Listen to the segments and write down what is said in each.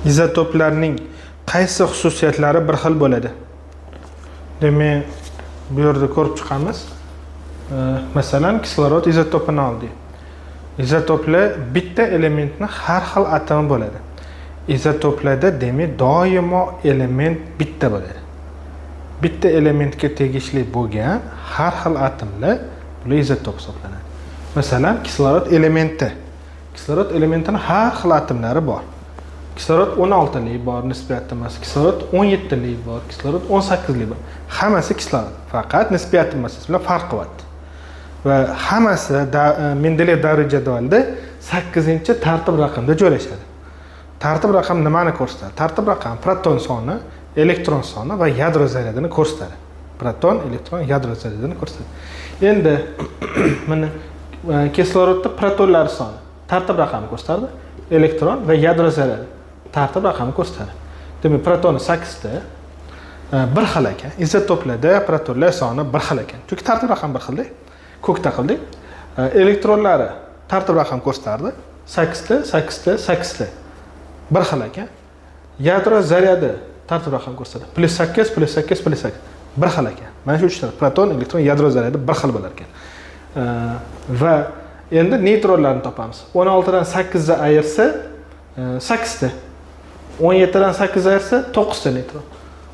Izotoplarning qaysi xususiyatlari bir xil bo'ladi? Demak, bu yerda ko'rib chiqamiz. Masalan, kislorod izotopini oldik. Izotoplar bitta elementni har xil atomi bo'ladi. Izotoplarda, demak, doimo element bitta bo'ladi. Bitta elementga tegishli bo'lgan har xil atomlar, bular izotop hisoblanadi. Masalan, kislorod elementi. Kislorod elementini har xil atomlari bor. Kislorod 16lik bor nisbiy atom massasi, kislorod 17lik bor, kislorod 18lik bor. Hammasi kislorod, faqat nisbiy atom massasi bilan farq qilyapti. Va hammasi Mendeleyev davriy jadvalida 8-tartib raqamda joylashadi. Tartib raqam nimani ko'rsatadi? Tartib raqam proton soni, elektron soni va yadro zaryadini ko'rsatadi. Proton, elektron, yadro zaryadini ko'rsatadi. Endi mana kislorodda protonlar soni tartib raqami ko'rsatadi, elektron va yadro zaryadi tartib raqami ko'rsatadi. Demak, protoni 8 ta bir xil ekan. Izotoplarda protonlar soni bir xil ekan. Chunki tartib raqam bir xilda. Ko'kda qildik. Elektronlari tartib raqam ko'rsatardi. 8 ta, 8 ta, 8 ta. Bir xil ekan. Yadro zaryadi tartib raqam ko'rsatadi. Plyus 8, plyus 8, plyus 8. Bir xil ekan. Mana shu uchta proton, elektron, yadro zaryadi bir xil bo'lar ekan. Va endi neytronlarni topamiz. 16 dan 8 ni ayirsa 8 ta. 17 dan 8 ayirsa 9 ta neytron.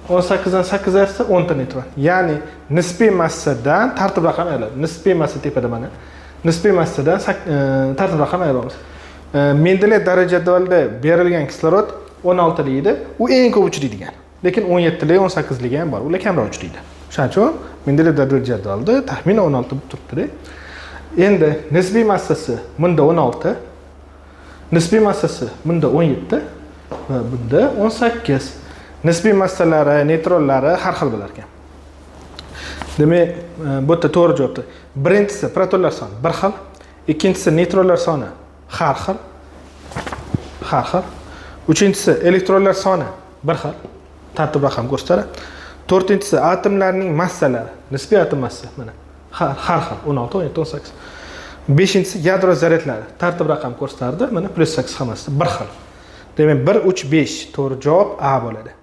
18 dan 8 ayirsa 10 ta neytron. Ya'ni nisbiy massadan tartib raqam ayriladi. Nisbiy massa tepada mana. Nisbiy massadan tartib raqam ayiramiz. Mendeleyev davriy jadvalida berilgan kislorod 16 lik edi. U eng ko'p uchraydigan. Lekin 17 lik, 18 ligi ham bor. Ular kamroq uchraydi. Shuning uchun Mendeleyev davriy jadvalida taxminan 16 bo'lib turibdi. Endi nisbiy massasi bunda 16, nisbiy massasi bunda 17 va bunda 18. Nisbiy massalari, neytronlari har xil bo'lar ekan. Demak, bu yerda to'g'ri javobdir. Birinchisi protonlar soni bir xil, ikkinchisi neytronlar soni har xil, har xil. Uchinchisi elektronlar soni bir xil, tartib raqam ko'rsatadi. To'rtinchisi atomlarning massalari, nisbiy atom massa mana har xil 16, 17, 18. Beshinchisi yadro zaryadlari, tartib raqam ko'rsatardi, mana plyus 8 hammasi bir xil. Demak, 1, 3, 5 to'g'ri javob A bo'ladi.